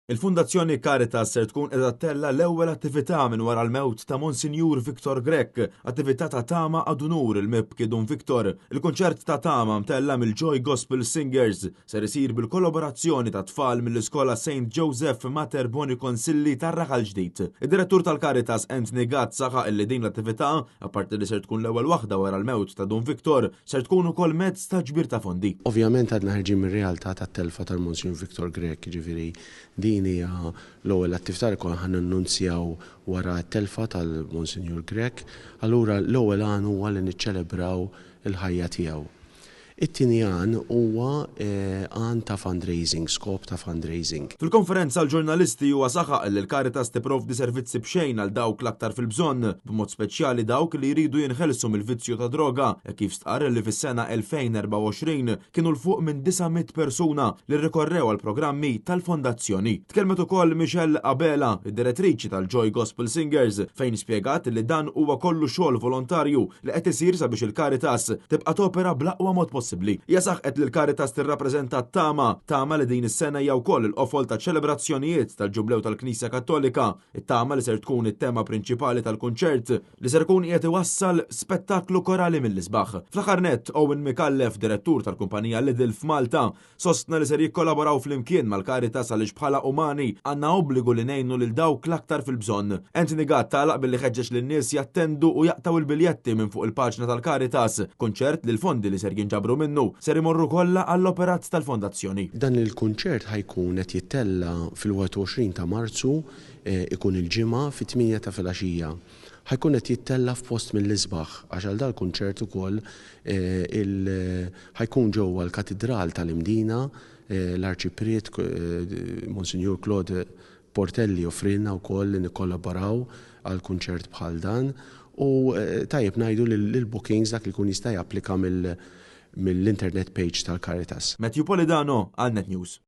Il-Fundazzjoni Caritas ser tkun qiegħda ttella' l-ewwel attività minn wara l-mewt ta' Monsinjur Victor Grech, attività ta' tama ad unur il-mibki Dun Victor. Il-kunċert ta' tama mtella' mill-Joy Gospel Singers ser isir bil-kollaborazzjoni ta' tfal mill-iskola Saint Joseph Mater Boni Consilli tar-Raħal Ġdid. Id-Direttur tal-Caritas Anthony Gatt saħaq illi din l-attività, apparti li ser tkun l-ewwel waħda wara l-mewt ta' Dun Victor, ser tkun ukoll mezz ta' ġbir ta' fondi. Ovvjament għadna ħerġin mir-realtà tat-telfa tal-Monsinjur Victor Grech, jiġifieri din hija l-ewwel attività li konna ħa nannunzjaw wara t-telfa tal-Monsinjur Grech. Allura l-ewwel għan huwa li niċċelebraw il-ħajja tiegħu. It-tieni għan huwa għan ta' fundraising, skop ta' fundraising. Fil-konferenza għall-ġurnalisti huwa saħaq li l-Caritas tipprovdi servizzi b'xejn għal dawk l-aktar fil-bżonn, b'mod speċjali dawk li jridu jinħelsu mill-vizzju tad-droga, hekk kif stqarr li fis-sena 2024 kienu 'l fuq minn 900 persuna li rrikorrew għall-programmi tal-fondazzjoni. Tkellmet ukoll Michelle Abela, id-direttriċi tal-Joy Gospel Singers, fejn spjegat li dan huwa kollu xogħol volontarju li qed isir sabiex il-Caritas tibqa' topera bl-aqwa mod possibbli. Hija saħqet li l-Caritas tirrappreżenta t-tama, tama li din is-sena hija wkoll il-qofol taċ-ċelebrazzjonijiet tal-Ġublew tal-Knisja Kattolika, it-tama li ser tkun it-tema prinċipali tal-kunċert li ser ikun qiegħed iwassal spettaklu korali mill-isbaħ. Fl-aħħar nett, Owen Micallef, direttur tal-kumpanija Lidl f'Malta, Sostna li ser jikkolaboraw flimkien mal-Caritas għaliex bħala umani għandna obbligu li ngħinu lil dawk l-aktar fil-bżonn. Anthony Gatt għalaq billi ħeġġeġ lin-nies jattendu u jaqtgħu l-biljetti minn fuq il-paġna tal-Caritas, kunċert li l-fondi li ser jinġabru minnu ser imorru kollha għall-operat tal-Fondazzjoni. Dan il-kunċert ħa jkun qed jittella' fil-21 ta' Marzu, ikun il-Ġimgħa, fit-tmienja ta' filgħaxija. Ħa jkun qed jittella' f'post mill-isbaħ għax għal dal-kunċert ukoll il ħa jkun ġewwa l-Katidral tal-Imdina, l-Arċipriet Monsinjur Claude Portelli offrielna wkoll li nikkollaboraw għal kunċert bħal dan u tajjeb ngħidu li l-bookings dak li jkun jista' japplika mill-internet page tal-Caritas. Matthew Polidano għal Net News.